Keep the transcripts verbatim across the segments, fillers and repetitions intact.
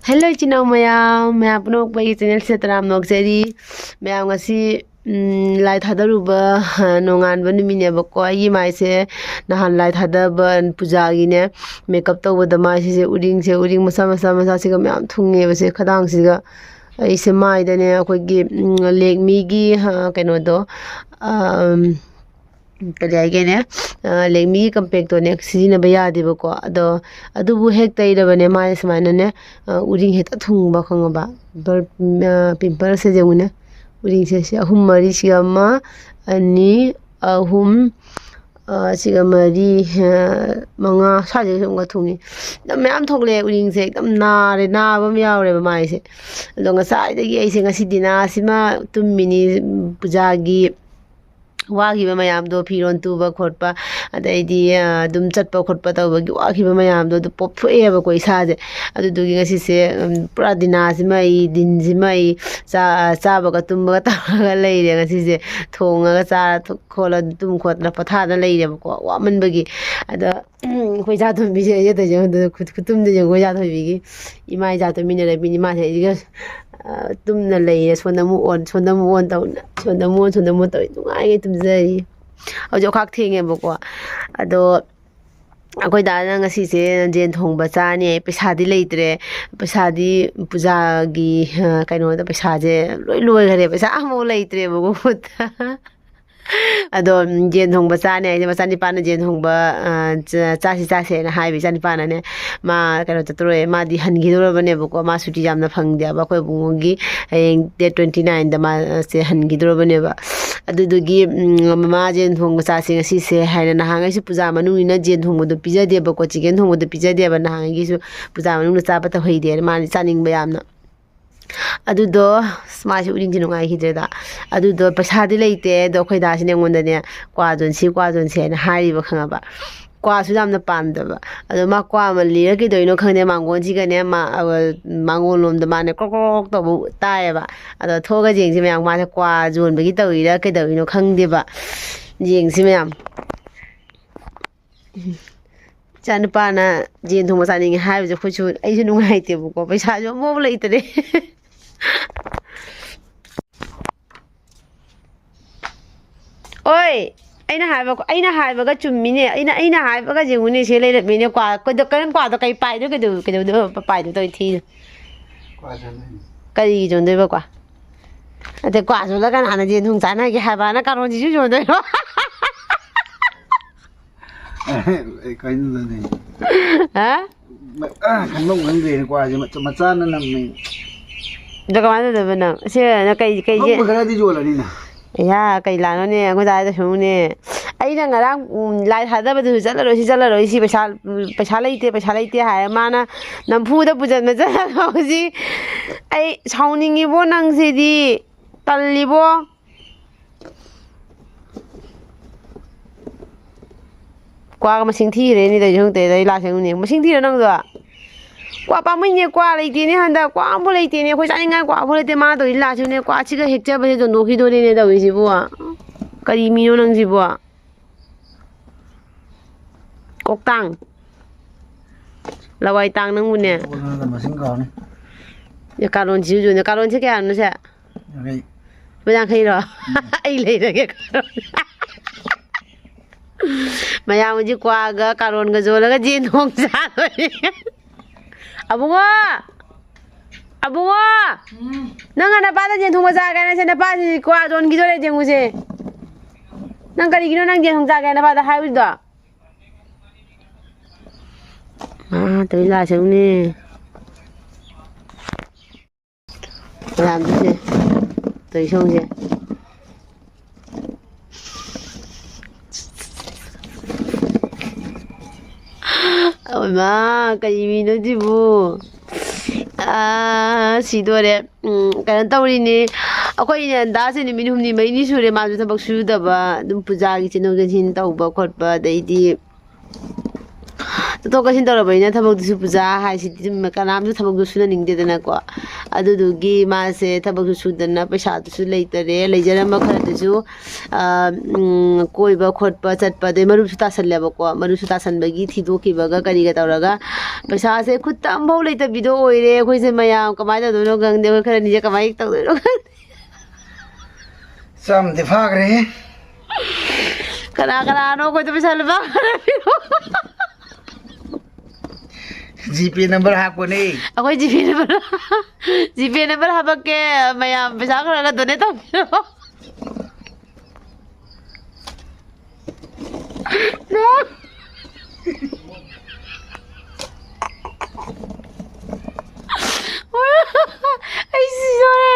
Hello ꯏꯆꯤꯟ ꯏꯅꯥꯎ ꯃꯌꯥꯝ, ꯃꯌꯥꯝ ꯄꯨꯝꯅꯃꯛꯄꯨ ꯑꯩꯒꯤ ꯆꯦꯅꯦꯜꯁꯤꯗ ꯇꯔꯥꯝꯅ ꯑꯣꯛꯆꯔꯤ꯫ ꯃꯌꯥꯝ ꯉꯁꯤ, ꯎꯝ, ꯂꯥꯏ ꯊꯥꯗꯔꯨꯕ, ꯑ, ꯅꯣꯡꯉꯥꯟꯕ ꯅꯨꯃꯤꯠꯅꯦꯕꯀꯣ꯫ ꯑꯩꯒꯤ ꯃꯥꯏꯁꯦ ꯅꯍꯥꯟ ꯂꯥꯏ ꯊꯥꯗꯕ ꯄꯨꯖꯥꯒꯤꯅꯦ, ꯃꯦꯀꯞ ꯇꯧꯕꯗ ꯃꯥꯏꯁꯤꯁꯦ ꯎꯔꯤꯡꯁꯦ, ꯎꯔꯤꯡ ꯃꯆꯥ ꯃꯆꯥ ꯃꯆꯥꯁꯤꯒ ꯃꯌꯥꯝ ꯊꯨꯡꯉꯦꯕꯁꯦ ꯈꯗꯥꯡꯁꯤꯒ꯫ ꯑꯩꯁꯦ ꯃꯥꯏꯗꯅꯦ ꯑꯩꯈꯣꯏꯒꯤ, ꯎꯝ, ꯂꯦꯛꯃꯤꯒꯤ, ꯑ, ꯀꯩꯅꯣꯗꯣ, ꯑ, ꯎꯝ, ꯀꯔꯤ ꯍꯥꯏꯒꯦꯅꯦ, ꯑ, ꯂꯦꯛꯃꯤꯒꯤ ꯀꯝꯄꯦꯛꯇꯣꯅꯦ ꯁꯤꯖꯤꯟꯅꯕ ꯌꯥꯗꯦꯕꯀꯣ꯫ ꯑꯗꯣ ꯑꯗꯨꯕꯨ ꯍꯦꯛ ꯇꯩꯔꯕꯅꯦ ꯃꯥꯏ ꯁꯨꯃꯥꯏꯅꯅꯦ, ꯑ, ꯎꯔꯤꯡ ꯍꯦꯛꯇ ꯊꯨꯡꯕ, ꯈꯪꯉꯕ? ꯄꯤꯝꯄꯜ-, ꯑ, ꯄꯤꯝꯄꯜꯁꯦ ꯌꯦꯡꯉꯨꯅꯦ꯫ ꯎꯔꯤꯡꯁꯦ ꯁꯤ ꯑꯍꯨꯝ ꯃꯔꯤ, ꯁꯤꯒ ꯑꯃ, ꯑꯅꯤ, ꯑꯍꯨꯝ, ꯑ, ꯁꯤꯒ ꯃꯔꯤ, ꯑ, ꯃꯉꯥ ꯁ꯭ꯋꯥꯏꯗꯩ ꯁꯨꯝꯒ ꯊꯨꯡꯉꯤ꯫ ꯑꯗꯨꯝ ꯃꯌꯥꯝ ꯊꯣꯛꯂꯛꯑꯦ ꯎꯔꯤꯡꯁꯦ꯫ ꯑꯗꯨꯝ ꯅꯥꯔꯦ, ꯅꯥꯕ ꯑꯃ ꯌꯥꯎꯔꯦꯕ ꯃꯥꯏꯁꯦ꯫ ꯑꯗꯣ ꯉꯁꯥꯏꯗꯒꯤ ꯑꯩꯁꯦ ꯉꯁꯤ ꯗꯤꯅꯥꯁꯤꯃ ꯇꯨꯝꯃꯤꯅꯤ, ꯄꯨꯖꯥꯒꯤ ꯋꯥꯈꯤꯕ ꯃꯌꯥꯝꯗꯣ, ꯐꯤꯔꯣꯜ ꯇꯨꯕ ꯈꯣꯠꯄ, ꯑꯗꯩꯗꯤ, ꯑ, ꯑꯗꯨꯝ ꯆꯠꯄ ꯈꯣꯠꯄ ꯇꯧꯕꯒꯤ ꯋꯥꯈꯤꯕ ꯃꯌꯥꯝꯗꯣ ꯑꯗꯨ ꯄꯣꯞꯊꯣꯛꯑꯦꯕꯀꯣ ꯏꯁꯥꯁꯦ꯫ ꯑꯗꯨꯗꯨꯒꯤ ꯉꯁꯤꯁꯦ, ꯎꯝ, ꯄꯨꯔꯥ ꯗꯤꯅꯥꯁꯤꯃ ꯑꯩ, ꯗꯤꯟꯁꯤꯃ ꯑꯩ ꯆꯥ-, ꯆꯥꯕꯒ ꯇꯨꯝꯕꯒ ꯇꯧꯔꯒ ꯂꯩꯔꯦ ꯉꯁꯤꯁꯦ꯫ ꯊꯣꯡꯉꯒ ꯆꯥꯔ ꯊꯛ-, ꯈꯣꯠꯂ ꯇꯨꯝ ꯈꯣꯠꯇꯅ ꯄꯣꯊꯥꯗꯅ ꯂꯩꯔꯦꯕꯀꯣ, ꯋꯥꯃꯟꯕꯒꯤ꯫ ꯑꯗ, ꯎꯝ, ꯑꯩꯈꯣꯏ ꯏꯆꯥ ꯇꯣꯝꯕꯤꯁꯦ ꯑꯩꯁꯦ ꯇꯧꯖꯧ, ꯑꯗꯨꯗ ꯈꯨꯠ-, ꯈꯨꯇꯨꯝꯗ ꯌꯦꯡꯉꯨ, ꯑꯩꯈꯣꯏ ꯏꯆꯥ ꯇꯣꯝꯕꯤꯒꯤ ꯏꯃꯥ ꯏꯆꯥ ꯇꯨꯃꯤꯟꯅꯔꯕꯤꯅꯤ꯫ ꯃꯥꯁꯦ ꯑꯩꯁꯤꯒ, ꯑ, ꯇꯨꯝꯅ ꯂꯩꯔꯦ꯫ ꯁꯣꯝꯗ ꯑꯃꯨꯛ ꯑꯣꯟ, ꯁꯣꯝꯗ ꯑꯃꯨꯛ ꯑꯣꯟ ꯇꯧꯅ, ꯁꯣꯝꯗ ꯑꯃꯨꯛ ꯑꯣꯟ, ꯁꯣꯝꯗ ꯑꯃꯨꯛ ꯑꯣꯟ ꯇꯧꯔꯤ꯫ ꯅꯨꯡꯉꯥꯏꯅ ꯇꯨꯝꯖꯔꯤ꯫ ꯍꯧꯖꯤꯛ ꯑꯣꯈꯥꯛ ꯊꯦꯡꯉꯦꯕꯀꯣ꯫ ꯑꯗꯣ ꯑꯩꯈꯣꯏ ꯗꯥꯅ ꯉꯁꯤꯁꯦ ꯌꯦꯟ ꯊꯣꯡꯕ ꯆꯥꯅꯤ꯫ ꯄꯩꯁꯥꯗꯤ ꯂꯩꯇ꯭ꯔꯦ꯫ ꯄꯩꯁꯥꯗꯤ ꯄꯨꯖꯥꯒꯤ, ꯑ, ꯀꯩꯅꯣꯗ ꯄꯩꯁꯥꯁꯦ ꯂꯣꯏ ꯂꯣꯏꯈꯔꯦ꯫ ꯄꯩꯁꯥ ꯑꯃꯐꯥꯎ ꯂꯩꯇ꯭ꯔꯦꯕꯀꯣ ꯈꯨꯠꯇ꯫ ꯑꯗꯣ, ꯎꯝ, ꯌꯦꯟ ꯊꯣꯡꯕ ꯆꯥꯅꯤ ꯍꯥꯏꯁꯦ, ꯃꯆꯥꯅꯤꯄꯥꯅ ꯌꯦꯟ ꯊꯣꯡꯕ, ꯑ, ꯆ-, ꯆꯥꯁꯤ ꯆꯥꯁꯦꯅ ꯍꯥꯏꯕ ꯏꯆꯥꯅꯤꯄꯥꯅꯅꯦ꯫ ꯃꯥ ꯀꯩꯅꯣ ꯆꯠꯇꯣꯔꯦ, ꯃꯥꯗꯤ ꯍꯟꯈꯤꯗꯣꯔꯕꯅꯦꯕꯀꯣ꯫ ꯃꯥ ꯁꯨꯇꯤ ꯌꯥꯝꯅ ꯐꯪꯗꯦꯕ ꯑꯩꯈꯣꯏ ꯏꯕꯨꯡꯉꯣꯒꯤ꯫ ꯍꯌꯦꯡ date twenty nineꯗ ꯃꯥꯁꯦ ꯍꯟꯈꯤꯗꯣꯔꯕꯅꯦꯕ꯫ ꯑꯗꯨꯗꯨꯒꯤ, ꯎꯝ, ꯃꯃꯥ ꯌꯦꯟ ꯊꯣꯡꯕ ꯆꯥꯁꯦ ꯉꯁꯤꯁꯦ ꯍꯥꯏꯅ, ꯅꯍꯥꯟꯈꯩꯁꯨ ꯄꯨꯖꯥ ꯃꯅꯨꯡꯅꯤꯅ ꯌꯦꯟ ꯊꯣꯡꯕꯗꯣ ꯄꯤꯖꯗꯦꯕꯀꯣ, chicken ꯊꯣꯡꯕꯗꯣ ꯄꯤꯖꯗꯦꯕ, ꯅꯍꯥꯟꯈꯩꯒꯤꯁꯨ ꯄꯨꯖꯥ ꯃꯅꯨꯡꯗ ꯆꯥꯕ ꯇꯧꯍꯩꯗꯦꯅ ꯃꯥꯗꯤ ꯆꯥꯅꯤꯡꯕ ꯌꯥꯝꯅ꯫ ꯑꯗꯨꯗꯣ, ꯑꯁ, ꯃꯥꯁꯦ ꯎꯔꯤꯡꯁꯦ ꯅꯨꯡꯉꯥꯏꯈꯤꯗ꯭ꯔꯦꯗ꯫ ꯑꯗꯨꯗꯣ ꯄꯩꯁꯥꯗꯤ ꯂꯩꯇꯦ꯫ ꯑꯗꯣ ꯑꯩꯈꯣꯏ ꯗꯥꯁꯤꯅ ꯑꯩꯉꯣꯟꯗꯅꯦ, "ꯀ꯭ꯋꯥ ꯌꯣꯟꯁꯤ, ꯀ꯭ꯋꯥ ꯌꯣꯟꯁꯤ" ꯍꯥꯏꯅ ꯍꯥꯏꯔꯤꯕ, ꯈꯪꯉꯕ? ꯀ꯭ꯋꯥꯁꯨ ꯌꯥꯝꯅ ꯄꯥꯝꯗꯕ꯫ ꯑꯗꯣ ꯃꯥ ꯀ꯭ꯋꯥ ꯃꯜꯂꯤꯔ ꯀꯩꯗꯧꯔꯤꯅꯣ ꯈꯪꯗꯦ, ꯃꯥꯡꯒꯣꯟꯁꯤꯒꯅꯦ, ꯃꯥ, ꯑ, ꯃꯥꯡꯒꯣꯟ ꯂꯣꯝꯗ ꯃꯥꯅꯦ ꯀ꯭ꯔꯣꯛ ꯀ꯭ꯔꯣꯛ ꯇꯧꯕ ꯇꯥꯏꯌꯦꯕ꯫ ꯑꯗꯣ ꯊꯣꯛꯑꯒ ꯌꯦꯡꯁꯤ ꯃꯌꯥꯝ, ꯃꯥꯁꯦ ꯀ꯭ꯋꯥ ꯌꯣꯟꯕꯒꯤ ꯇꯧꯔꯤꯔꯥ ꯀꯩꯗꯧꯔꯤꯅꯣ ꯈꯪꯗꯦꯕ꯫ ꯌꯦꯡꯁꯤ ꯃꯌꯥꯝ꯫ ꯏꯆꯥ ꯅꯨꯄꯥꯅ ꯌꯦꯟ ꯊꯣꯡꯕ ꯆꯥꯅꯤꯡꯉꯦ ꯍꯥꯏꯕꯁꯦ ꯑꯩꯈꯣꯏꯁꯨ, ꯑꯩꯁꯨ ꯅꯨꯡꯉꯥꯏꯇꯦꯕꯀꯣ, ꯄꯩꯁꯥꯁꯨ ꯑꯃꯐꯥꯎ ꯂꯩꯇ꯭ꯔꯦ꯫ ꯑꯣꯏ, ꯑꯩꯅ ꯍꯥꯏꯕ, ꯑꯩꯅ ꯍꯥꯏꯕꯒ ꯆꯨꯝꯃꯤꯅꯦ꯫ ꯑꯩꯅ, ꯑꯩꯅ ꯍꯥꯏꯕꯒ ꯌꯦꯡꯉꯨꯅꯦ, ꯁꯤ ꯂꯩꯔꯝꯃꯤꯅꯦ꯫ ꯀ꯭ꯋꯥ, ꯀ꯭ꯋꯥꯗꯣ, ꯀꯔꯝ ꯀ꯭ꯋꯥꯗꯣ ꯀꯩ ꯄꯥꯏꯗꯣ, ꯀꯩꯗꯧ-, ꯀꯩꯗꯧꯗꯣꯏꯕ ꯄꯥꯏꯗꯣ ꯇꯧꯔꯤ ꯊꯤꯗꯣ? ꯀ꯭ꯋꯥ ꯆꯥꯅꯤꯡꯉꯤ꯫ ꯀꯔꯤꯒꯤ ꯌꯣꯟꯗꯣꯏꯕ ꯀ꯭ꯋꯥ? ꯑꯗꯩ ꯀ꯭ꯋꯥ ꯌꯣꯜꯂꯒ ꯀꯅꯥꯅ ꯌꯦꯟ ꯊꯣꯡ ꯆꯥꯅꯒꯦ ꯍꯥꯏꯕꯅ ꯀꯥꯔꯣꯟꯁꯤꯁꯨ ꯌꯣꯟꯗꯣꯏꯔꯣ? ꯑꯦ, ꯀꯩꯅꯣꯗꯅꯦ꯫ ꯍꯥ? ꯃ-, ꯑ, ꯈꯪꯐꯝ ꯈꯪꯗ꯭ꯔꯦꯅꯦ, ꯀ꯭ꯋꯥꯁꯦ ꯃꯆꯥ-, ꯃꯆꯥꯅ ꯅꯝꯃꯦ꯫ ꯑꯗꯣ ꯀꯃꯥꯏꯅ ꯇꯧꯗꯣꯏꯕ ꯅꯪ? ꯁꯤ ꯅꯪ ꯀꯩ, ꯀꯩꯁꯦ? ꯑꯉꯧꯕ ꯈꯔꯗꯤ ꯌꯣꯜꯂꯅꯤꯅ꯫ ꯏꯌꯥ, ꯀꯩ ꯂꯥꯟꯅꯣꯅꯦ? ꯑꯩꯈꯣꯏ ꯗꯥꯗ ꯁꯨꯝꯅꯦ꯫ ꯑꯩꯅ ꯉꯔꯥꯡ, ꯎꯝ, ꯂꯥꯏ ꯊꯥꯗꯕꯗꯨꯁꯨ ꯆꯠꯂꯔꯣꯏ, ꯁꯤ ꯆꯠꯂꯔꯣꯏ, ꯁꯤ ꯄꯩꯁꯥ, ꯎꯝ, ꯄꯩꯁꯥ ꯂꯩꯇꯦ, ꯄꯩꯁꯥ ꯂꯩꯇꯦ ꯍꯥꯏꯔꯦ꯫ ꯃꯥꯅ ꯅꯝꯐꯨꯗ ꯄꯨꯁꯟꯕ ꯆꯠꯂꯒ ꯍꯧꯖꯤꯛ ꯑꯩ ꯁꯥꯎꯅꯤꯡꯉꯤꯕꯣ ꯅꯪꯁꯤꯗꯤ꯫ ꯇꯜꯂꯤꯕꯣ꯫ ꯀ꯭ꯋꯥꯒ ꯃꯁꯤꯡ ꯊꯤꯈ꯭ꯔꯦꯅꯦ ꯇꯧꯔꯤꯁꯦ, ꯈꯪꯗꯦ, ꯑꯩ ꯂꯥꯁ ꯌꯦꯡꯉꯨꯅꯦ꯫ ꯃꯁꯤꯡ ꯊꯤꯔꯣ ꯅꯪꯗꯣ꯫ ꯀ꯭ꯋꯥ ꯄꯥꯝꯃꯨꯏꯅꯦ, ꯀ꯭ꯋꯥ ꯂꯩꯇꯦꯅꯦ ꯍꯟꯗꯛ, ꯀ꯭ꯋꯥ ꯑꯝꯐꯥꯎ ꯂꯩꯇꯦꯅꯦ, ꯑꯩꯈꯣꯏ ꯆꯥꯅꯤꯡꯉꯥꯏ ꯀ꯭ꯋꯥ ꯑꯝꯐꯥꯎ ꯂꯩꯇꯦ꯫ ꯃꯥ ꯇꯧꯔꯤ ꯂꯥꯁ ꯌꯦꯡꯉꯨꯅꯦ, ꯀ꯭ꯋꯥꯁꯤꯒ ꯍꯦꯛꯆꯕꯁꯦ ꯌꯣꯟꯊꯣꯛꯈꯤꯗꯣꯔꯦꯅꯦ ꯇꯧꯔꯤꯁꯤꯕꯨ꯫ ꯀꯔꯤ ꯃꯤꯅꯣ ꯅꯪꯁꯤꯕꯣ? ꯀꯣꯛꯇꯥꯡ꯫ ꯂꯋꯥꯏ ꯇꯥꯡ ꯅꯪꯕꯨꯅꯦ꯫ ꯀꯣꯛꯅꯒ ꯃꯁꯤꯡ ꯀꯥꯎꯅꯤ꯫ ꯑꯦ, ꯀꯥꯔꯣꯟꯁꯤꯁꯨ ꯌꯣꯟꯅꯦ꯫ ꯀꯥꯔꯣꯟꯁꯦ ꯀꯌꯥꯅꯣ ꯁꯦ? ꯌꯥꯡꯈꯩ꯫ ꯂꯨꯄꯥ ꯌꯥꯡꯈꯩꯔꯣ? ꯎꯝ꯫ ꯑꯩ ꯂꯩꯔꯒꯦ ꯀꯥꯔꯣꯟ꯫ ꯃꯌꯥꯝ ꯍꯧꯖꯤꯛ ꯀ꯭ꯋꯥꯒ ꯀꯥꯔꯣꯟꯒ ꯌꯣꯜꯂꯒ ꯌꯦꯟ ꯊꯣꯡ ꯆꯥꯗꯣꯏꯅꯦ꯫ ꯑꯕꯨꯡꯉꯣ! ꯑꯕꯨꯡꯉꯣ! ꯎꯝ꯫ ꯅꯪ ꯅꯄꯥꯗ ꯌꯦꯟ ꯊꯣꯡꯕ ꯆꯥꯒꯦ ꯍꯥꯏꯅ ꯁꯦ ꯅꯄꯥꯁꯤ ꯀ꯭ꯋꯥ ꯌꯣꯟꯈꯤꯗꯣꯔꯦ ꯌꯦꯡꯉꯨꯁꯦ꯫ ꯅꯪ ꯀꯔꯤꯒꯤꯅꯣ ꯅꯪ ꯌꯦꯟ ꯊꯣꯡ ꯆꯥꯒꯦ ꯍꯥꯏꯅ ꯅꯄꯥꯗ ꯍꯥꯏꯔꯤꯗꯣ? ꯑꯥ, ꯇꯧꯔꯤ ꯂꯥꯁ ꯌꯦꯡꯉꯨꯅꯦ꯫ ꯃꯌꯥꯝꯁꯦ ꯇꯧꯔꯤ ꯁꯣꯝꯁꯦ꯫ ꯑꯣꯏꯃꯥ, ꯀꯔꯤ ꯃꯤꯅꯣ ꯁꯤꯕꯨ? ꯑꯥ, ꯁꯤꯗꯣꯔꯦ꯫ ꯎꯝ, ꯀꯩꯅꯣ ꯇꯧꯔꯤꯅꯦ꯫ ꯑꯩꯈꯣꯏ ꯗꯥꯁꯦ ꯅꯨꯃꯤꯠ ꯍꯨꯝꯅꯤ ꯃꯔꯤꯅꯤ ꯁꯨꯔꯦ ꯃꯥꯁꯨ ꯊꯕꯛ ꯁꯨꯗꯕ꯫ ꯑꯗꯨꯝ ꯄꯨꯖꯥꯒꯤ ꯆꯦꯟꯊꯣꯛ ꯆꯦꯟꯁꯤꯟ ꯇꯧꯕ ꯈꯣꯠꯄ, ꯑꯗꯩꯗꯤ ꯆꯠꯊꯣꯛ ꯆꯠꯁꯤꯟ ꯇꯧꯔꯕꯅꯤꯅ ꯊꯕꯛꯇꯨꯁꯨ ꯄꯨꯖꯥ ꯍꯥꯏꯁꯤꯗꯤ ꯑꯗꯨꯝ ꯀꯅꯥꯝꯁꯨ ꯊꯕꯛꯇꯨ ꯁꯨꯅꯅꯤꯡꯗꯦꯗꯅꯀꯣ꯫ ꯑꯗꯨꯗꯨꯒꯤ ꯃꯥꯁꯦ ꯊꯕꯛꯁꯨ ꯁꯨꯗꯅ ꯄꯩꯁꯥꯗꯨꯁꯨ ꯂꯩꯇꯔꯦ꯫ ꯂꯩꯖꯔꯝꯕ ꯈꯔꯗꯨꯁꯨ, ꯑ, ꯎꯝ, ꯀꯣꯏꯕ ꯈꯣꯠꯄ ꯆꯠꯄ, ꯑꯗꯩ ꯃꯔꯨꯞꯁꯨ ꯇꯥꯁꯜꯂꯦꯕꯀꯣ꯫ ꯃꯔꯨꯞꯁꯨ ꯇꯥꯁꯟꯕꯒꯤ ꯊꯤꯗꯣꯛꯈꯤꯕꯒ ꯀꯔꯤꯒ ꯇꯧꯔꯒ ꯄꯩꯁꯥꯁꯦ ꯈꯨꯠꯇ ꯑꯝꯐꯥꯎ ꯂꯩꯇꯕꯤꯗꯣ ꯑꯣꯏꯔꯦ꯫ ꯑꯩꯈꯣꯏꯁꯦ ꯃꯌꯥꯝ ꯀꯃꯥꯏꯅ ꯇꯧꯗꯣꯏꯅꯣ ꯈꯪꯗꯦ꯫ ꯑꯩꯈꯣꯏ ꯈꯔꯅꯤꯁꯦ ꯀꯃꯥꯏꯅ ꯇꯧꯗꯣꯏꯅꯣ ꯈꯪꯗꯦ꯫ ꯆꯥꯝꯃꯗꯤ ꯐꯥꯈ꯭ꯔꯦ꯫ ꯀꯅꯥ ꯀꯅꯥꯅꯣ ꯑꯩꯈꯣꯏꯗ ꯄꯩꯁꯥ ꯂꯨꯄꯥ ꯈꯔ ꯄꯤꯔꯛꯑꯣ? ꯖꯤꯄꯦ ꯅꯝꯕꯔ ꯍꯥꯞꯄꯣꯅꯦ꯫ ꯑꯩꯈꯣꯏ ꯖꯤꯄꯦ ꯅꯝꯕꯔ, ꯖꯤꯄꯦ ꯅꯝꯕꯔ ꯍꯥꯄꯛꯀꯦ꯫ ꯃꯌꯥꯝ ꯄꯩꯁꯥ ꯈꯔ ꯈꯔ ꯗꯣꯅꯦꯠ ꯇꯧꯕꯤꯔꯣ꯫ ꯑꯩ ꯁꯤꯗꯣꯔꯦ꯫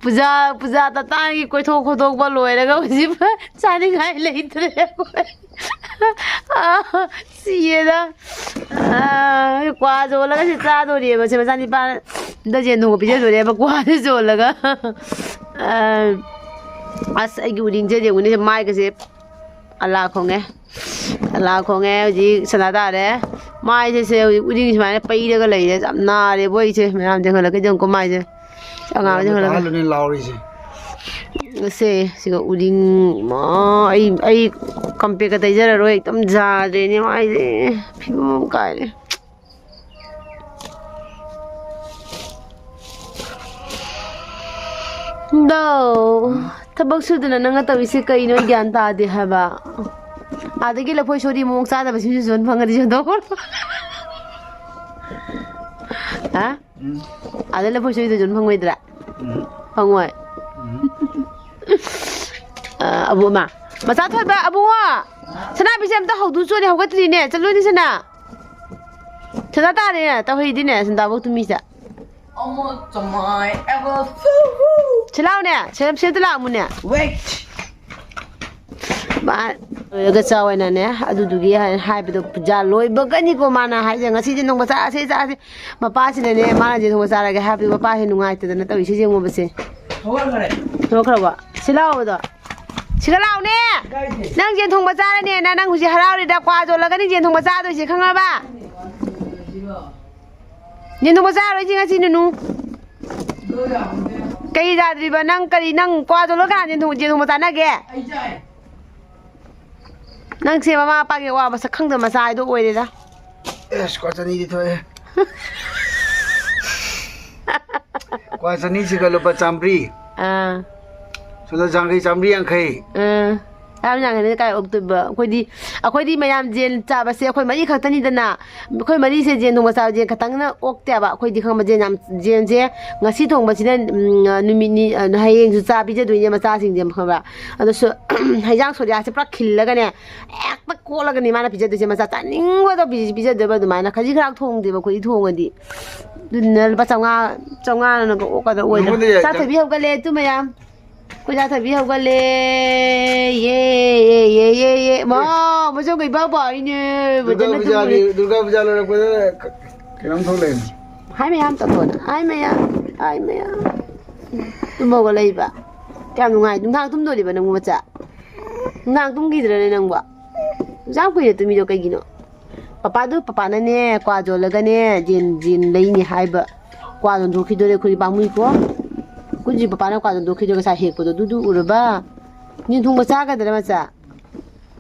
ꯄꯨꯖꯥ, ꯄꯨꯖꯥ ꯇꯇꯥꯒꯤ ꯀꯣꯏꯊꯣꯛ ꯈꯣꯠꯇꯣꯛꯄ ꯂꯣꯏꯔꯒ ꯍꯧꯖꯤꯛ ꯆꯥꯅꯤꯡꯉꯥꯏ ꯂꯩꯇ꯭ꯔꯦ ꯑꯩꯈꯣꯏ꯫ ꯑꯥ, ꯁꯤꯌꯦꯗ꯫ ꯑꯥ, ꯀ꯭ꯋꯥ ꯌꯣꯜꯂꯒ ꯁꯤ ꯆꯥꯗꯣꯔꯤꯑꯕ꯫ ꯁꯤ ꯃꯆꯥꯅꯤꯄꯥ ꯗꯖꯦꯟ ꯊꯣꯡꯕ ꯄꯤꯖꯗꯣꯔꯤꯑꯕ ꯀ꯭ꯋꯥꯁꯦ ꯌꯣꯜꯂꯒ꯫ ꯑꯥ, ꯑꯁ, ꯑꯩꯒꯤ ꯎꯔꯤꯡꯁꯦ ꯌꯦꯡꯉꯨꯅꯦ, ꯃꯥꯏꯒꯁꯦ ꯑꯂꯥ ꯈꯣꯡꯉꯦ꯫ ꯑꯂꯥ ꯈꯣꯡꯉꯦ꯫ ꯍꯧꯖꯤꯛ ꯁꯅꯥ ꯇꯥꯔꯦ꯫ ꯃꯥꯏꯁꯦ, ꯁꯦ ꯍꯧꯖꯤꯛ ꯎꯔꯤꯡ ꯁꯨꯃꯥꯏꯅ ꯄꯩꯔꯒ ꯂꯩꯔꯦ꯫ ꯌꯥꯝ ꯅꯥꯔꯦꯕꯣ ꯑꯩꯁꯦ꯫ ꯃꯌꯥꯝ ꯌꯦꯡꯍꯜꯂꯛꯀꯦ ꯌꯦꯡꯉꯨꯀꯣ ꯃꯥꯏꯁꯦ꯫ ꯑꯉꯥꯡ ꯌꯦꯡꯍꯜꯂꯛꯀꯦ꯫ ꯇꯥꯍꯜꯂꯨꯅꯦ ꯂꯥꯎꯔꯤꯁꯦ꯫ ꯁꯦ, ꯁꯤꯒ ꯎꯔꯤꯡ, ꯏꯃꯥ, ꯑꯩ, ꯑꯩ ꯀꯝꯄꯦꯛꯀ ꯇꯩꯖꯔꯔꯣꯏ꯫ ꯑꯗꯨꯝ ꯌꯥꯗ꯭ꯔꯦꯅꯦ ꯃꯥꯏꯁꯦ꯫ ꯐꯤꯕꯝ ꯑꯃ ꯀꯥꯏꯔꯦ꯫ ꯗꯣ, ꯊꯕꯛ ꯁꯨꯗꯅ ꯅꯪꯅ ꯇꯧꯔꯤꯁꯦ ꯀꯩꯅꯣ? ꯑꯩ ꯒ꯭ꯌꯥꯟ ꯇꯥꯗꯦ ꯍꯥꯏꯕ꯫ ꯑꯗꯒꯤ ꯂꯐꯣꯏ ꯁꯣꯔꯤ ꯃꯑꯣꯡ ꯆꯥꯗꯕꯁꯤꯡꯁꯨ ꯌꯣꯟ ꯐꯪꯉꯗꯤ ꯌꯣꯟꯊꯣꯛꯈ꯭ꯔꯣ꯫ ꯍꯥ? ꯎꯝ꯫ ꯑꯗ ꯂꯐꯣꯏ ꯁꯣꯏꯗꯁꯨ ꯑꯗꯨꯝ ꯐꯪꯉꯣꯏꯗ꯭ꯔꯥ? ꯎꯝ꯫ ꯐꯪꯉꯣꯏ꯫ ꯎꯝ꯫ ꯑ, ꯑꯕꯨꯡ, ꯑꯃ꯫ ꯃꯆꯥ ꯊꯣꯏꯕ, ꯑꯕꯨꯡꯉꯣ! ꯁꯅꯥꯕꯤꯁꯦ ꯑꯝꯇ ꯍꯧꯗꯣꯛ ꯆꯣꯅꯦ, ꯍꯧꯒꯠꯇ꯭ꯔꯤꯅꯦ꯫ ꯆꯠꯂꯨꯅꯦ, ꯁꯅꯥ꯫ ꯁꯅꯥ ꯇꯥꯔꯦꯅꯦ, ꯇꯧꯍꯩꯗꯤꯅꯦ, ꯁꯟꯗꯥꯕꯧ ꯇꯨꯃꯤꯁꯦ꯫ ꯑꯃ ꯆꯃꯥꯏ ꯑꯃ ꯐꯨ ꯐꯨ꯫ ꯁꯤ ꯂꯥꯎꯅꯦ, ꯁꯦꯝ-, ꯁꯦꯝꯇ ꯂꯥꯛꯑꯝꯃꯨꯅꯦ꯫ Wait꯫ ꯃꯥ ꯂꯣꯏꯔꯒ ꯆꯥꯎ ꯍꯥꯏꯅꯅꯦ, ꯑꯗꯨꯗꯨꯒꯤ ꯍꯥꯏ-, ꯍꯥꯏꯕꯗꯣ ꯄꯨꯖꯥ ꯂꯣꯏꯕꯒꯅꯤꯀꯣ ꯃꯥꯅ ꯍꯥꯏꯁꯦ, "ꯉꯁꯤꯗꯤ ꯅꯣꯡꯃ ꯆꯥꯁꯦ, ꯆꯥꯁꯦ"꯫ ꯃꯄꯥꯁꯤꯅꯅꯦ, ꯃꯥꯅ ꯌꯦꯟ ꯊꯣꯡꯕ ꯆꯥꯔꯒꯦ ꯍꯥꯏꯕꯗꯨ ꯃꯄꯥꯁꯦ ꯅꯨꯡꯉꯥꯏꯇꯗꯅ ꯇꯧꯔꯤꯁꯦ ꯌꯦꯡꯉꯣꯕꯁꯦ꯫ ꯍꯧꯒꯠꯈ꯭ꯔꯦ꯫ ꯍꯧꯒꯠꯈ꯭ꯔꯕꯣ? ꯁꯤ ꯂꯥꯎꯕꯗꯣ꯫ ꯁꯤꯗ ꯂꯥꯛꯑꯣꯅꯦ꯫ ꯅꯪ ꯌꯦꯟ ꯊꯣꯡꯕ ꯆꯥꯔꯅꯦꯅ ꯅꯪ ꯍꯧꯖꯤꯛ ꯍꯔꯥꯎꯔꯤꯗ, ꯀ꯭ꯋꯥ ꯌꯣꯜꯂꯒꯅꯤ ꯌꯦꯟ ꯊꯣꯡꯕ ꯆꯥꯗꯣꯏꯁꯦ, ꯈꯪꯉꯕ? ꯌꯦꯟ ꯊꯣꯡꯕ ꯆꯥꯔꯣꯏꯁꯤ ꯉꯁꯤ, ꯅꯨꯅꯨ꯫ ꯀꯩ ꯌꯥꯗ꯭ꯔꯤꯕ? ꯅꯪ ꯀꯔꯤ, ꯅꯪ ꯀ꯭ꯋꯥ ꯌꯣꯜꯂꯒ ꯀꯅꯥ ꯌꯦꯟ ꯊꯣꯡ-, ꯌꯦꯟ ꯊꯣꯡꯕ ꯆꯥꯅꯒꯦ? ꯅꯪꯁꯦ ꯃꯃꯥ ꯃꯄꯥꯒꯤ ꯋꯥ ꯃꯁꯛ ꯈꯪꯗꯕ ꯃꯆꯥ ꯍꯥꯏꯗꯣ ꯑꯣꯏꯔꯦꯗ꯫ ꯑꯦꯁ, ꯀ꯭ꯋꯥ ꯆꯅꯤꯗꯤ ꯊꯣꯛꯑꯦ꯫ ꯀ꯭ꯋꯥ ꯆꯅꯤꯁꯤꯒ ꯂꯨꯄꯥ ꯆꯥꯝꯃꯔꯤ꯫ ꯑꯥ꯫ ꯁꯣꯝꯗ ꯖꯥꯡꯈꯩ ꯆꯥꯝꯃꯔꯤ ꯌꯥꯡꯈꯩ꯫ ꯑꯥ꯫ ꯆꯥꯝꯃꯔꯤ ꯌꯥꯡꯈꯩꯗ ꯀꯥꯏ ꯑꯣꯛꯇꯣꯏꯕ? ꯑꯩꯈꯣꯏꯗꯤ, ꯑꯩꯈꯣꯏꯗꯤ ꯃꯌꯥꯝ ꯌꯦꯟ ꯆꯥꯕꯁꯦ ꯑꯩꯈꯣꯏ ꯃꯔꯤ ꯈꯛꯇꯅꯤꯗꯅ꯫ ꯑꯩꯈꯣꯏ ꯃꯔꯤꯁꯦ ꯌꯦꯟ ꯊꯣꯡꯕ ꯆꯥꯕ, ꯌꯦꯟ ꯈꯛꯇꯪꯅ ꯑꯣꯛꯇꯦꯕ꯫ ꯑꯩꯈꯣꯏꯗꯤ ꯈꯪꯕ, ꯌꯦꯟ ꯌꯥꯝ, ꯌꯦꯟꯁꯦ ꯉꯁꯤ ꯊꯣꯡꯕꯁꯤꯅ, ꯎꯝ, ꯅꯨꯃꯤꯠ ꯅꯤ-, ꯑ, ꯍꯌꯦꯡꯁꯨ ꯆꯥ ꯄꯤꯖꯗꯣꯏꯅꯦ ꯃꯆꯥꯁꯤꯡꯁꯦ, ꯈꯪꯕ꯭ꯔꯥ? ꯑꯗꯨꯁꯨ ꯍꯩꯖꯥꯡ ꯁꯣꯔꯤꯌꯥꯁꯦ ꯄꯨꯔꯥ ꯈꯤꯜꯂꯒꯅꯦ, ꯍꯦꯛꯇ ꯀꯣꯠꯂꯒꯅꯤ ꯃꯥꯅ ꯄꯤꯖꯗꯣꯏꯁꯦ꯫ ꯃꯆꯥ ꯆꯥꯅꯤꯡꯕꯗꯣ ꯄꯤ-, ꯄꯤꯖꯗꯣꯏꯕ ꯑꯗꯨꯃꯥꯏꯅ꯫ ꯈꯖꯤꯛ ꯈꯔꯥꯛ ꯊꯣꯡꯗꯦꯕ ꯑꯩꯈꯣꯏꯗꯤ ꯊꯣꯡꯉꯗꯤ꯫ ꯑꯗꯨꯗꯨꯅ ꯂꯨꯄꯥ ꯆꯥꯝꯃꯉꯥ, ꯆꯥꯝꯃꯉꯥꯅ ꯑꯣꯛꯀꯗ ꯑꯣꯏꯗ꯫ ꯅꯉꯣꯟꯗ ꯌꯥꯏ, ꯆꯥ ꯆꯥ- ꯊꯣꯏꯕꯤ ꯍꯧꯒꯠꯂꯦ, ꯇꯨ ꯃꯌꯥꯝ꯫ ꯑꯩꯈꯣꯏ ꯆꯥ ꯊꯣꯏꯕꯤ ꯍꯧꯒꯠꯂꯦ꯫ ꯌꯦ, ꯌꯦ, ꯌꯦ, ꯌꯦ, ꯌꯦ꯫ ꯃꯥ, ꯃꯁꯝꯒ ꯏꯄꯥ ꯄꯥꯛꯏꯅꯦ꯫ ꯗꯨꯔꯒꯥ ꯃꯊꯟꯇ ꯄꯨꯖꯥꯒꯤ, ꯇꯨꯝꯃꯨꯔꯦ꯫ ꯗꯨꯔꯒꯥ ꯄꯨꯖꯥ ꯂꯣꯏꯔꯛꯄꯗ ꯀ-, ꯀꯩꯅꯣꯝ ꯊꯣꯛꯂꯛꯑꯦ꯫ ꯍꯥꯏ ꯃꯌꯥꯝ ꯇꯧꯊꯣꯛꯑꯣꯅ꯫ ꯍꯥꯏ ꯃꯌꯥꯝ, ꯍꯥꯏ ꯃꯌꯥꯝ꯫ ꯇꯨꯝ ꯍꯧꯒꯠꯂꯛꯏꯕ꯫ ꯀꯌꯥꯝ ꯅꯨꯡꯉꯥꯏ꯫ ꯅꯨꯡꯗꯥꯡ ꯇꯨꯝꯗꯣꯔꯤꯕ ꯅꯪꯕꯨ ꯃꯆꯥ? ꯅꯨꯡꯗꯥꯡ ꯇꯨꯝꯈꯤꯗ꯭ꯔꯅꯦ ꯅꯪꯕꯣ? ꯌꯥꯝ ꯀꯨꯏꯅ ꯇꯨꯝꯃꯤꯗꯣ ꯀꯩꯒꯤꯅꯣ? ꯄꯄꯥꯗꯨ, ꯄꯄꯥꯅꯅꯦ ꯀ꯭ꯋꯥ ꯌꯣꯜꯂꯒꯅꯦ ꯌꯦꯟ, ꯌꯦꯟ ꯂꯩꯅꯤ ꯍꯥꯏꯕ꯫ ꯀ꯭ꯋꯥ ꯌꯣꯟꯊꯣꯛꯈꯤꯗꯣꯔꯦ ꯑꯩꯈꯣꯏꯒꯤ ꯄꯥꯝꯃꯨꯏꯀꯣ꯫ ꯑꯩꯈꯣꯏꯒꯤ ꯄꯄꯥꯅ ꯀ꯭ꯋꯥ ꯌꯣꯟꯊꯣꯛꯈꯤꯗꯣꯔꯦ, ꯉꯁꯥꯏ ꯍꯦꯛꯄꯗꯣ ꯑꯗꯨꯗꯨ ꯎꯔꯕ? ꯌꯦꯟ ꯊꯣꯡꯕ ꯆꯥꯒꯗ꯭ꯔꯥ ꯃꯆꯥ?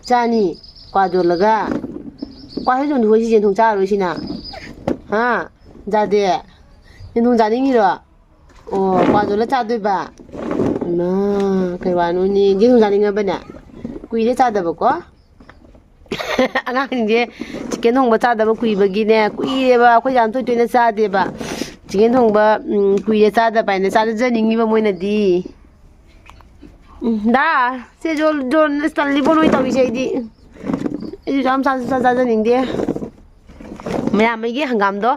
ꯆꯥꯅꯤ꯫ ꯀ꯭ꯋꯥ ꯌꯣꯜꯂꯒ꯫ ꯀ꯭ꯋꯥ ꯍꯦꯛ ꯌꯣꯟꯊꯣꯛꯏꯁꯤ ꯌꯦꯟ ꯊꯣꯡ ꯆꯥꯔꯔꯣꯏꯁꯤꯅ? ꯍꯥ? ꯌꯥꯗꯦ꯫ ꯌꯦꯟ ꯊꯣꯡ ꯆꯥꯅꯤꯡꯉꯤꯔꯣ? ꯑꯣ, ꯀ꯭ꯋꯥ ꯌꯣꯜꯂ ꯆꯥꯗꯣꯏꯕ? ꯏꯃꯥ, ꯀꯩ ꯋꯥꯅꯣꯅꯦ? ꯌꯦꯟ ꯊꯣꯡ ꯆꯥꯅꯤꯡꯉꯕꯅꯦ? ꯀꯨꯏꯔꯦ ꯆꯥꯗꯕꯀꯣ꯫ ꯑꯉꯥꯡꯁꯤꯡꯁꯦ ꯆꯤꯛꯀꯟ ꯊꯣꯡꯕ ꯆꯥꯗꯕ ꯀꯨꯏꯕꯒꯤꯅꯦ, ꯀꯨꯏꯔꯦꯕ, ꯑꯩꯈꯣꯏ ꯌꯥꯝ ꯇꯣꯏ ꯇꯣꯏꯅ ꯆꯥꯗꯦꯕ꯫ ꯆꯤꯛꯀꯟ ꯊꯣꯡꯕ, ꯎꯝ, ꯀꯨꯏꯔꯦ ꯆꯥꯗꯕ ꯍꯥꯏꯅ ꯆꯥꯖꯅꯤꯡꯉꯤꯕ ꯃꯣꯏꯅꯗꯤ꯫ ꯎꯝ, ꯗꯥ, ꯁꯦ ꯖꯣꯟ, ꯖꯣꯟ, ꯑꯁ, ꯇꯜꯂꯤꯕꯣ ꯅꯣꯏ ꯇꯧꯔꯤꯁꯦ ꯑꯩꯗꯤ꯫ ꯑꯩꯁꯨ ꯌꯥꯝ ꯆꯥꯁꯨ ꯆꯥ-, ꯆꯥꯖꯅꯤꯡꯗꯦ꯫ ꯃꯌꯥꯝ ꯑꯩꯒꯤ ꯍꯪꯒꯥꯝꯗꯣ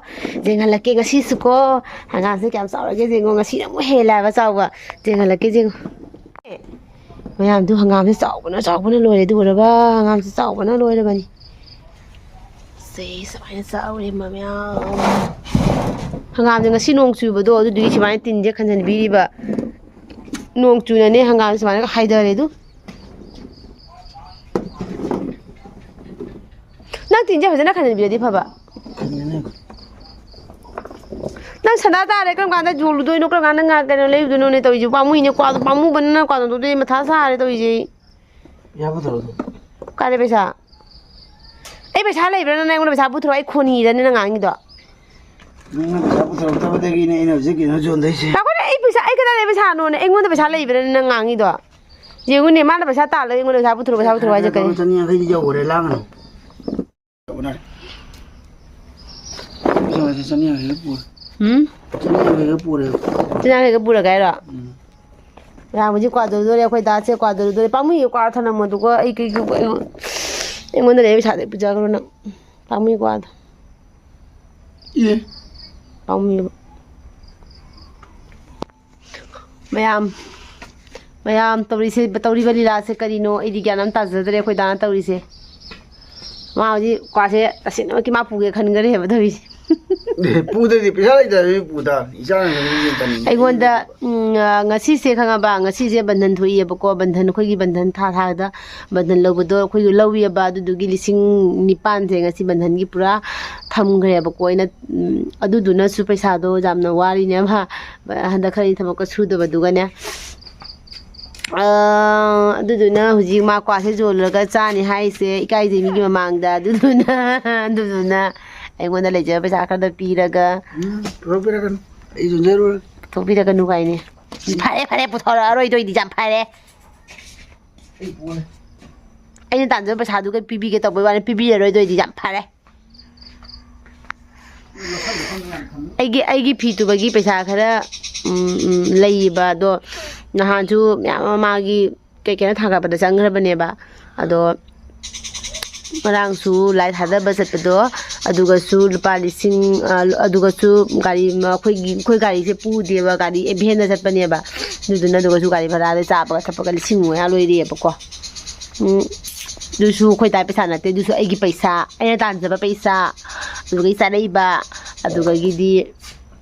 ꯌꯦꯡꯍꯜꯂꯛꯀꯦ ꯉꯁꯤꯁꯨꯀꯣ꯫ ꯍꯪꯒꯥꯝꯁꯦ ꯀꯌꯥꯝ ꯆꯥꯎꯔꯒꯦ ꯌꯦꯡꯉꯣ꯫ ꯉꯁꯤꯅ ꯑꯃꯨꯛ ꯍꯦꯜꯂꯦ ꯍꯥꯏꯕ ꯆꯥꯎꯕ꯫ ꯌꯦꯡꯍꯜꯂꯛꯀꯦ ꯌꯦꯡꯉꯣ꯫ ꯃꯌꯥꯝꯗꯨ ꯍꯪꯒꯥꯝꯁꯦ ꯆꯥꯎꯕꯅ, ꯆꯥꯎꯕꯅ ꯂꯣꯏꯔꯦ꯫ ꯑꯗꯨ ꯎꯔꯕ? ꯍꯪꯒꯥꯝꯁꯦ ꯆꯥꯎꯕꯅ ꯂꯣꯏꯔꯕꯅꯤ꯫ ꯁꯦ, ꯁꯨꯃꯥꯏꯅ ꯆꯥꯎꯔꯦ ꯃꯌꯥꯝ꯫ ꯍꯪꯒꯥꯝꯁꯦ ꯉꯁꯤ ꯅꯣꯡ ꯆꯨꯕꯗꯣ, ꯑꯗꯨꯗꯨꯒꯤ ꯁꯨꯃꯥꯏꯅ ꯇꯤꯟꯁꯦ ꯈꯟꯖꯟꯕꯤꯔꯤꯕ꯫ ꯅꯣꯡ ꯆꯨꯅꯅꯦ ꯍꯪꯒꯥꯝꯁꯦ ꯁꯨꯃꯥꯏꯅ ꯍꯥꯏꯊꯔꯦ ꯑꯗꯨ꯫ ꯅꯪ ꯇꯤꯟꯁꯦ ꯐꯖꯅ ꯈꯟꯖꯤꯟꯕꯤꯔꯗꯤ ꯐꯕ꯫ ꯈꯟꯖꯤꯟꯅꯤ꯫ ꯅꯪ ꯁꯅꯥ ꯇꯥꯔꯦ, ꯀꯔꯝ ꯀꯥꯟꯗ ꯌꯣꯜꯂꯨꯗꯣꯏꯅꯣ, ꯀꯔꯝ ꯀꯥꯟꯗ ꯉꯥ ꯀꯩꯅꯣ ꯂꯩꯔꯨꯗꯣꯏꯅꯣꯅꯦ ꯇꯧꯔꯤꯁꯦ? ꯄꯥꯝꯃꯨꯏꯅꯦ, ꯀ꯭ꯋꯥꯗꯣ ꯄꯥꯝꯃꯨꯕꯅꯤꯅ ꯀ꯭ꯋꯥꯗꯣ ꯇꯧꯗꯣꯏ ꯃꯊꯥ ꯁꯥꯔꯦ ꯇꯧꯔꯤꯁꯦ ꯑꯩ꯫ ꯄꯩꯁꯥ ꯄꯨꯊꯣꯔꯛꯑꯣ ꯑꯗꯨ꯫ ꯀꯥꯏꯗꯩ ꯄꯩꯁꯥ? ꯑꯩ ꯄꯩꯁꯥ ꯂꯩꯕ꯭ꯔꯥ? ꯅꯪ ꯑꯩꯉꯣꯟꯗ ꯄꯩꯁꯥ ꯄꯨꯊꯣꯔꯛꯑꯣ, ꯑꯩ ꯈꯣꯟꯅꯤꯗꯅꯦ ꯅꯪ ꯉꯥꯡꯉꯤꯗꯣ꯫ ꯅꯪꯅ ꯄꯩꯁꯥ ꯄꯨꯊꯣꯔꯛꯇꯕꯗꯒꯤꯅꯦ ꯑꯩꯅ ꯍꯧꯖꯤꯛ ꯀꯩꯅꯣ ꯌꯣꯟꯗꯣꯏꯁꯦ꯫ ꯉꯥꯏꯈꯣꯅꯦ, ꯑꯩ ꯄꯩꯁꯥ, ꯑꯩ ꯀꯗꯥꯏꯗꯩ ꯄꯩꯁꯥꯅꯣꯅꯦ? ꯑꯩꯉꯣꯟꯗ ꯄꯩꯁꯥ ꯂꯩꯕ꯭ꯔꯥꯅꯦ ꯅꯪ ꯉꯥꯡꯉꯤꯗꯣ? ꯌꯦꯡꯉꯨꯅꯦ, ꯃꯥꯅ ꯄꯩꯁꯥ ꯇꯥꯜꯂꯒ ꯑꯩꯉꯣꯟꯗ ꯄꯩꯁꯥ ꯄꯨꯊꯣꯔꯛꯑꯣ, ꯄꯩꯁꯥ ꯄꯨꯊꯣꯔꯛꯑꯣ ꯍꯥꯏꯁꯦ ꯀꯩ? ꯆꯅꯤ ꯌꯥꯡꯈꯩꯗꯤ ꯌꯧꯈ꯭ꯔꯦ, ꯂꯥꯡꯒꯅꯨ꯫ ꯄꯩꯁꯥꯁꯦ ꯆꯅꯤ ꯌꯥꯡꯈꯩꯒ ꯄꯨꯔꯦ꯫ ꯎꯝ? ꯆꯅꯤ ꯌꯥꯡꯈꯩꯒ ꯄꯨꯔꯦ꯫ ꯆꯅꯤ ꯌꯥꯡꯈꯩꯒ ꯄꯨꯔꯒꯦ ꯍꯥꯏꯔꯣ? ꯎꯝ꯫ ꯃꯌꯥꯝ ꯍꯧꯖꯤꯛ ꯀ꯭ꯋꯥ ꯇꯧꯗꯣꯔꯦ, ꯑꯩꯈꯣꯏ ꯗꯥꯁꯦ ꯀ꯭ꯋꯥ ꯇꯧꯗꯣꯔꯦ꯫ ꯄꯥꯝꯃꯨꯏꯌꯦ, ꯀ꯭ꯋꯥ ꯊꯅꯝꯃꯣ, ꯑꯗꯨꯒ ꯑꯩ ꯀꯩ-, ꯑꯩꯉꯣꯟꯗ ꯂꯩꯕ ꯄꯩꯁꯥꯗꯩ ꯄꯨꯖꯈ꯭ꯔꯣ ꯅꯪ꯫ ꯄꯥꯝꯃꯨꯏ ꯀ꯭ꯋꯥꯗꯣ꯫ ꯑꯦ꯫ ꯄꯥꯝꯃꯨꯏꯌꯦꯕ꯫ ꯃꯌꯥꯝ, ꯃꯌꯥꯝ ꯇꯧꯔꯤꯁꯦ, ꯇꯧꯔꯤꯕ ꯂꯤꯂꯥꯁꯦ ꯀꯔꯤꯅꯣ? ꯑꯩꯗꯤ ꯒ꯭ꯌꯥꯟ ꯑꯃ ꯇꯥꯖꯗ꯭ꯔꯦ ꯑꯩꯈꯣꯏ ꯗꯥꯅ ꯇꯧꯔꯤꯁꯦ꯫ ꯃꯥ ꯍꯧꯖꯤꯛ ꯀ꯭ꯋꯥꯁꯦ ꯇꯁꯦꯡꯅꯃꯛꯀꯤ ꯃꯥ ꯄꯨꯒꯦ ꯈꯟꯈ꯭ꯔꯦꯕ ꯇꯧꯔꯤꯁꯦ꯫ ꯑꯦ, ꯄꯨꯗ꯭ꯔꯗꯤ ꯄꯩꯁꯥ ꯂꯩꯇ꯭ꯔꯗꯤ ꯄꯨ ꯇꯥꯕꯅꯤ꯫ ꯏꯆꯥꯅ ꯂꯩꯔꯤꯁꯦ ꯇꯝꯃꯤꯅꯦ꯫ ꯑꯩꯉꯣꯟꯗ, ꯎꯝ, ꯑ, ꯉꯁꯤꯁꯦ ꯈꯪꯉꯕ? ꯉꯁꯤꯁꯦ ꯕꯟꯙꯟ ꯊꯣꯛꯏꯌꯦꯕꯀꯣ꯫ ꯕꯟꯙꯟ, ꯑꯩꯈꯣꯏꯒꯤ ꯕꯟꯙꯟ ꯊꯥ ꯊꯥꯗ ꯕꯟꯙꯟ ꯂꯧꯕꯗꯣ ꯑꯩꯈꯣꯏꯒꯤ ꯂꯧꯏꯌꯦꯕ꯫ ꯑꯗꯨꯗꯨꯒꯤ ꯂꯤꯁꯤꯡ ꯅꯤꯄꯥꯟꯁꯦ ꯉꯁꯤ ꯕꯟꯙꯟꯒꯤ ꯄꯨꯔꯥ ꯊꯝꯈ꯭ꯔꯦꯕꯀꯣ ꯑꯩꯅ꯫ ꯎꯝ, ꯑꯗꯨꯗꯨꯅꯁꯨ ꯄꯩꯁꯥꯗꯣ ꯌꯥꯝꯅ ꯋꯥꯔꯤꯅꯦꯕ꯫ ꯍꯟꯗꯛ ꯈꯔꯗꯤ ꯊꯕꯛꯀ ꯁꯨꯗꯕꯗꯨꯒꯅꯦ꯫ ꯑꯥ, ꯑꯗꯨꯗꯨꯅ ꯍꯧꯖꯤꯛ ꯃꯥ ꯀ꯭ꯋꯥꯁꯦ ꯌꯣꯜꯂꯒ ꯆꯥꯅꯤ ꯍꯥꯏꯁꯦ ꯏꯀꯥꯏꯖꯩ ꯃꯤꯒꯤ ꯃꯃꯥꯡꯗ꯫ ꯑꯗꯨꯗꯨꯅ, ꯑꯗꯨꯗꯨꯅ ꯑꯩꯉꯣꯟꯗ ꯂꯩꯖꯕ ꯄꯩꯁꯥ ꯈꯔꯗ ꯄꯤꯔꯒ ꯎꯝ, ꯄꯨꯊꯣꯛꯄꯤꯔꯛꯀꯅꯨ꯫ ꯑꯩ ꯌꯣꯟꯖꯔꯣꯏ꯫ ꯄꯨꯊꯣꯛꯄꯤꯔꯛꯀꯅꯨ ꯀꯥꯏꯅꯦ꯫ ꯐꯔꯦ, ꯐꯔꯦ, ꯄꯨꯊꯣꯔꯛꯑꯔꯣꯏꯗꯣꯏꯗꯤ ꯌꯥꯝ ꯐꯔꯦ꯫ ꯑꯩ ꯄꯨꯔꯦ꯫ ꯑꯩꯅ ꯇꯥꯟꯖꯕ ꯄꯩꯁꯥꯗꯨꯒ ꯄꯤꯕꯤꯒꯦ ꯇꯧꯕꯩ ꯋꯥꯅꯤ, ꯄꯤꯕꯤꯔꯔꯣꯏꯗꯣꯏꯗꯤ ꯌꯥꯝ ꯐꯔꯦ꯫ ꯑꯩꯒꯤ, ꯑꯩꯒꯤ ꯐꯤ ꯇꯨꯕꯒꯤ ꯄꯩꯁꯥ ꯈꯔ, ꯎꯝ, ꯎꯝ, ꯂꯩꯌꯦꯕ, ꯑꯗꯣ ꯅꯍꯥꯟꯁꯨ ꯃꯌꯥꯝ ꯑꯃ ꯃꯥꯒꯤ ꯀꯩ ꯀꯩꯅꯣ ꯊꯥꯒꯠꯄꯗ ꯆꯪꯈ꯭ꯔꯕꯅꯦꯕ꯫ ꯑꯗꯣ ꯉꯔꯥꯡꯁꯨ ꯂꯥꯏ ꯊꯥꯗꯕ ꯆꯠꯄꯗꯣ, ꯑꯗꯨꯒꯁꯨ ꯂꯨꯄꯥ ꯂꯤꯁꯤꯡ, ꯑ, ꯑꯗꯨꯒꯁꯨ ꯒꯥꯔꯤ, ꯑꯩꯈꯣꯏꯒꯤ, ꯑꯩꯈꯣꯏ ꯒꯥꯔꯤꯁꯦ ꯄꯨꯗꯦꯕ, ꯒꯥꯔꯤ ꯚꯦꯟꯗ ꯆꯠꯄꯅꯦꯕ꯫ ꯑꯗꯨꯗꯨꯅ ꯑꯗꯨꯒꯁꯨ ꯒꯥꯔꯤ ꯚꯔꯥꯗ ꯆꯥꯕꯒ ꯊꯛꯄꯒ ꯂꯤꯁꯤꯡ ꯃꯉꯥ ꯂꯣꯏꯔꯦꯕꯀꯣ꯫ ꯎꯝ, ꯑꯗꯨꯁꯨ ꯑꯩꯈꯣꯏ ꯗꯥꯏ ꯄꯩꯁꯥ ꯅꯠꯇꯦ, ꯑꯗꯨꯁꯨ ꯑꯩꯒꯤ ꯄꯩꯁꯥ, ꯑꯩꯅ ꯇꯥꯟꯖꯕ ꯄꯩꯁꯥ, ꯑꯗꯨꯗꯒꯤ ꯆꯥꯔꯛꯏꯕ, ꯑꯗꯨꯗꯒꯤꯗꯤ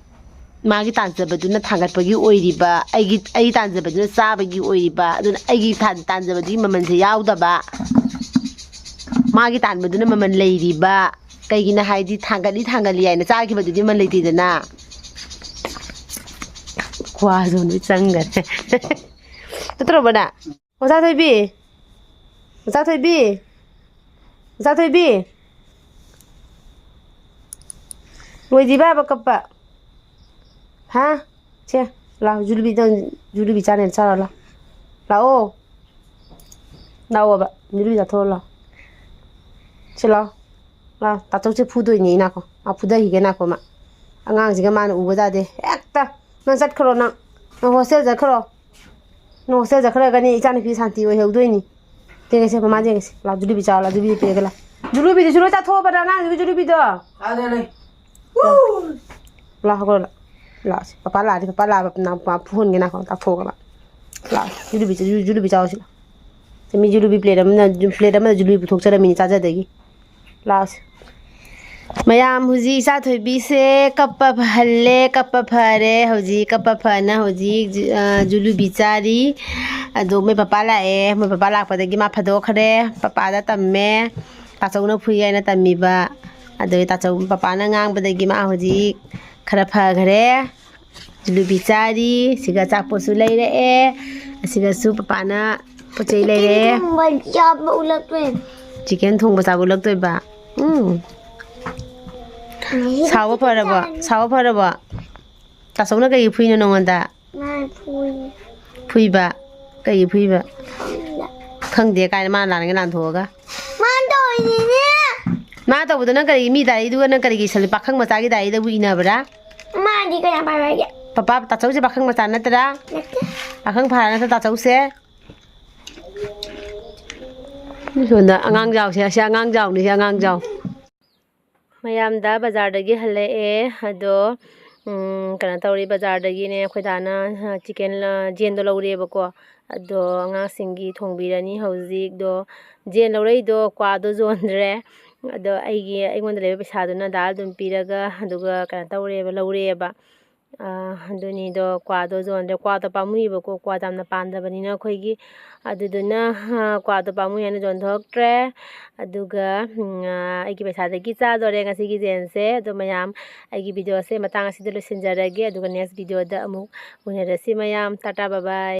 ꯃꯥꯒꯤ ꯇꯥꯟꯖꯕꯗꯨꯅ ꯊꯥꯡꯒꯠꯄꯒꯤ ꯑꯣꯏꯔꯤꯕ, ꯑꯩꯒꯤ, ꯑꯩ ꯇꯥꯟꯖꯕꯗꯨꯅ ꯆꯥꯕꯒꯤ ꯑꯣꯏꯔꯤꯕ, ꯑꯗꯨꯅ ꯑꯩꯒꯤ ꯇꯥꯟ-, ꯇꯥꯟꯖꯕꯗꯨꯒꯤ ꯃꯃꯜꯁꯦ ꯌꯥꯎꯗꯕ꯫ ꯃꯥꯒꯤ ꯇꯥꯟꯕꯗꯨꯅ ꯃꯃꯜ ꯂꯩꯔꯤꯕ꯫ ꯀꯩꯒꯤꯅꯣ ꯍꯥꯏꯗꯤ ꯊꯥꯡꯒꯠꯂꯤ ꯊꯥꯡꯒꯠꯂꯤ ꯍꯥꯏꯅ ꯆꯥꯈꯤꯕꯗꯨꯗꯤ ꯃꯃꯜ ꯂꯩꯇꯦꯗꯅ꯫ ꯀ꯭ꯋꯥ ꯌꯣꯟꯕ ꯆꯪꯈꯔꯦ꯫ ꯅꯠꯇ꯭ꯔꯣ ꯕꯅꯥ? ꯑꯣꯖꯥ ꯊꯣꯏꯕꯤ, ꯑꯣꯖꯥ ꯊꯣꯏꯕꯤ, ꯑꯣꯖꯥ ꯊꯣꯏꯕꯤ꯫ ꯂꯣꯏꯗ꯭ꯔꯤꯕꯕ ꯀꯞꯄ? ꯍꯥ? ꯁꯦ, ꯂꯥꯛꯑꯣ, ꯖꯨꯂꯨꯕꯤꯗꯣ, ꯖꯨꯂꯨꯕꯤ ꯆꯥꯅꯦꯅ ꯆꯥꯔꯣ, ꯂꯥꯛꯑꯣ꯫ ꯂꯥꯛꯑꯣ꯫ ꯂꯥꯛꯑꯣꯕ, ꯖꯨꯂꯨꯕꯤ ꯆꯥꯊꯣꯛꯑꯣ, ꯂꯥꯛꯑꯣ꯫ ꯁꯤ ꯂꯥꯛꯑꯣ꯫ ꯂꯥꯛꯑꯣ, ꯇꯥꯆꯧꯁꯦ ꯐꯨꯗꯣꯏꯅꯦ, ꯏꯅꯥꯛꯀꯣ꯫ ꯃꯥ ꯐꯨꯗꯈꯤꯒꯦ, ꯅꯥꯀꯣ, ꯃꯥ꯫ ꯑꯉꯥꯡꯁꯤꯒ ꯃꯥꯅ ꯎꯕ ꯌꯥꯗꯦ꯫ ꯍꯦꯛꯇ, ꯅꯪ ꯆꯠꯈ꯭ꯔꯣ, ꯅꯪ꯫ ꯅꯪ ꯍꯣꯁꯇꯦꯜ ꯆꯠꯈ꯭ꯔꯣ꯫ ꯅꯪ ꯍꯣꯁꯇꯦꯜ ꯆꯠꯈ꯭ꯔꯒꯅꯤ ꯏꯆꯥꯅꯨꯄꯤ ꯁꯥꯟꯇꯤ ꯑꯣꯏꯍꯧꯗꯣꯏꯅꯤ꯫ ꯌꯦꯡꯉꯁꯦ, ꯃꯃꯥ ꯌꯦꯡꯉꯁꯦ꯫ ꯂꯥꯛꯑꯣ, ꯖꯨꯂꯨꯕꯤ ꯆꯥꯔꯣ, ꯂꯥꯛꯑꯣ, ꯖꯨꯂꯨꯕꯤ ꯄꯤꯔꯒꯦ, ꯂꯥꯛꯑꯣ꯫ ꯖꯨꯂꯨꯕꯤꯗꯨꯁꯨ ꯂꯣꯏ ꯆꯥꯊꯣꯛꯑꯣꯕ, ꯅꯪ ꯑꯉꯥꯡꯁꯤꯒꯤ ꯖꯨꯂꯨꯕꯤꯗꯣ꯫ ꯆꯥꯗꯣꯏꯅꯦ꯫ ꯂꯥꯛꯑꯣ, ꯍꯧꯒꯠꯂꯣ, ꯂꯥꯛꯑꯣ꯫ ꯂꯥꯛꯑꯣꯁꯦ꯫ ꯄꯄꯥ ꯂꯥꯛꯑꯗꯤ, ꯄꯄꯥ ꯂꯥꯛꯑꯕ ꯅꯪ ꯄꯄꯥ ꯐꯨꯍꯟꯒꯦ, ꯅꯥꯀꯣ, ꯆꯥꯊꯣꯛꯑꯒ ꯂꯥꯛꯑꯣ꯫ ꯂꯥꯛꯑꯣ꯫ ꯖꯨꯂꯨꯕꯤ, ꯖꯨ-, ꯖꯨꯂꯨꯕꯤ ꯆꯥꯎꯁꯤ ꯂꯥꯛꯑꯣ꯫ ꯁꯦ, ꯃꯤ ꯖꯨꯂꯨꯕꯤ ꯄ꯭ꯂꯦꯠ ꯑꯃꯅ, ꯖꯨ-, ꯄ꯭ꯂꯦꯠ ꯑꯃꯗ ꯖꯨꯂꯨꯕꯤ ꯄꯨꯊꯣꯛꯆꯔꯝꯃꯤꯅꯤ ꯆꯥꯖꯗꯒꯤ꯫ ꯂꯥꯛꯑꯣꯁꯦ꯫ ꯃꯌꯥꯝ, ꯍꯧꯖꯤꯛ ꯏꯆꯥ ꯊꯣꯏꯕꯤꯁꯦ ꯀꯞꯄ ꯐꯍꯜꯂꯦ, ꯀꯞꯄ ꯐꯔꯦ꯫ ꯍꯧꯖꯤꯛ ꯀꯞꯄ ꯐꯅ ꯍꯧꯖꯤꯛ ꯖꯨ-, ꯑ, ꯖꯨꯂꯨꯕꯤ ꯆꯥꯔꯤ꯫ ꯑꯗꯣ ꯃꯣꯏ ꯄꯄꯥ ꯂꯥꯛꯑꯦ꯫ ꯃꯣꯏ ꯄꯄꯥ ꯂꯥꯛꯄꯗꯒꯤ ꯃꯥ ꯐꯥꯗꯣꯛꯈ꯭ꯔꯦ꯫ ꯄꯄꯥꯗ ꯇꯝꯃꯦ꯫ ꯇꯥꯆꯧꯅ ꯐꯨꯏ ꯍꯥꯏꯅ ꯇꯝꯃꯤꯕ꯫ ꯑꯗꯨꯒꯤ ꯇꯥꯆꯧ ꯄꯄꯥꯅ ꯉꯥꯡꯕꯗꯒꯤ ꯃꯥ ꯍꯧꯖꯤꯛ ꯈꯔ ꯐꯈ꯭ꯔꯦ꯫ ꯖꯤꯂꯤꯕꯤ ꯆꯥꯔꯤ꯫ ꯁꯤꯒ ꯑꯆꯥꯄꯣꯠꯁꯨ ꯂꯩꯔꯛꯑꯦ꯫ ꯑꯁꯤꯒꯁꯨ ꯄꯄꯥꯅ ꯄꯣꯠ ꯆꯩ ꯂꯩꯔꯛꯑꯦ꯫ ꯆꯤꯛꯀꯟ ꯊꯣꯡꯕ ꯆꯥꯕ ꯎꯠꯂꯛꯇꯣꯏꯅꯦ꯫ ꯆꯤꯛꯀꯟ ꯊꯣꯡꯕ ꯆꯥꯕ ꯎꯠꯂꯛꯇꯣꯏꯕ꯫ ꯎꯝ꯫ ꯁꯥꯎꯕ ꯐꯔꯕꯣ? ꯁꯥꯎꯕ ꯐꯔꯕꯣ? ꯇꯥꯆꯧꯅ ꯀꯩꯒꯤ ꯐꯨꯏꯅꯣ ꯅꯉꯣꯟꯗ? ꯃꯥꯅ ꯐꯨꯏ꯫ ꯐꯨꯏꯕ? ꯀꯩꯒꯤ ꯐꯨꯏꯕ? ꯈꯪꯗꯦ꯫ ꯈꯪꯗꯦ ꯀꯥꯏꯅ ꯃꯥꯅ ꯂꯥꯟꯅꯒꯦ ꯂꯥꯟꯊꯣꯛꯑꯒ꯫ ꯃꯥꯅ ꯇꯧꯔꯤꯅꯤꯅꯦ꯫ ꯃꯥ ꯇꯧꯕꯗꯣ ꯅꯪ ꯀꯔꯤꯒꯤ ꯃꯤ ꯗꯥꯏꯔꯤꯗꯨꯒ ꯅꯪ ꯀꯔꯤꯒꯤ ꯏꯁꯜꯂꯤ? ꯄꯥꯈꯪ ꯃꯆꯥꯒꯤ ꯗꯥꯏꯔꯤꯗꯕꯨ ꯏꯅꯕ꯭ꯔꯥ? ꯃꯥꯗꯤ ꯀꯌꯥ ꯄꯥꯏꯔꯒꯦ? ꯄꯄꯥ, ꯇꯥꯆꯧꯁꯦ ꯄꯥꯈꯪ ꯃꯆꯥ ꯅꯠꯇ꯭ꯔꯥ? ꯅꯠꯇꯦ꯫ ꯄꯥꯈꯪ ꯐꯥꯔ ꯅꯠꯇ꯭ꯔꯥ ꯇꯥꯆꯧꯁꯦ? ꯁꯣꯝꯗ ꯑꯉꯥꯡ ꯖꯥꯎꯁꯦ, ꯑꯁꯤ ꯑꯉꯥꯡ ꯖꯥꯎꯅꯤ, ꯁꯤ ꯑꯉꯥꯡ ꯖꯥꯎ꯫ ꯃꯌꯥꯝꯗ ꯕꯖꯥꯔꯗꯒꯤ ꯍꯜꯂꯛꯑꯦ꯫ ꯑꯗꯣ, ꯎꯝ, ꯀꯩꯅꯣ ꯇꯧꯔꯤ, ꯕꯖꯥꯔꯗꯒꯤꯅꯦ ꯑꯩꯈꯣꯏ ꯗꯥꯅ, ꯑ, ꯆꯤꯛꯀꯟ, ꯑ, ꯖꯦꯟꯗꯣ ꯂꯧꯔꯦꯕꯀꯣ꯫ ꯑꯗꯣ ꯑꯉꯥꯡꯁꯤꯡꯒꯤ ꯊꯣꯡꯕꯤꯔꯅꯤ ꯍꯧꯖꯤꯛ꯫ ꯑꯗꯣ ꯖꯦꯟ ꯂꯧꯔꯛꯏꯗꯣ ꯀ꯭ꯋꯥꯗꯣ ꯌꯣꯟꯗ꯭ꯔꯦ꯫ ꯑꯗꯣ ꯑꯩꯒꯤ, ꯑꯩꯉꯣꯟꯗ ꯂꯩꯕ ꯄꯩꯁꯥꯗꯨꯅ ꯗꯥꯗ ꯑꯗꯨꯝ ꯄꯤꯔꯒ, ꯑꯗꯨꯒ ꯀꯩꯅꯣ ꯇꯧꯔꯦꯕ, ꯂꯧꯔꯛꯑꯦꯕ꯫ ꯑꯗꯨꯅꯤꯗꯣ, ꯀ꯭ꯋꯥꯗꯣ ꯌꯣꯟꯗ꯭ꯔꯦ꯫ ꯀ꯭ꯋꯥꯗꯣ ꯄꯥꯝꯃꯨꯏꯕꯀꯣ, ꯀ꯭ꯋꯥꯗꯣ ꯌꯥꯝꯅ ꯄꯥꯝꯗꯕꯅꯤꯅ ꯑꯩꯈꯣꯏꯒꯤ꯫ ꯑꯗꯨꯗꯨꯅ ꯀ꯭ꯋꯥꯗꯣ ꯄꯥꯝꯃꯨꯏ ꯍꯥꯏꯅ ꯌꯣꯟꯊꯣꯛꯇ꯭ꯔꯦ꯫ ꯑꯗꯨꯒ ꯑꯩꯒꯤ ꯄꯩꯁꯥꯗꯒꯤ ꯆꯥꯗꯣꯔꯦ ꯉꯁꯤꯒꯤ ꯖꯦꯟꯁꯦ꯫ ꯑꯗꯣ ꯃꯌꯥꯝ, ꯑꯩꯒꯤ ꯚꯤꯗꯤꯑꯣꯁꯦ ꯃꯇꯥꯡ ꯑꯁꯤꯗ ꯂꯣꯏꯁꯤꯟꯖꯔꯒꯦ꯫ ꯑꯗꯨꯒ next ꯚꯤꯗꯤꯑꯣꯗ ꯑꯃꯨꯛ ꯎꯅꯔꯁꯤ ꯃꯌꯥꯝ꯫ Tata, bye bye꯫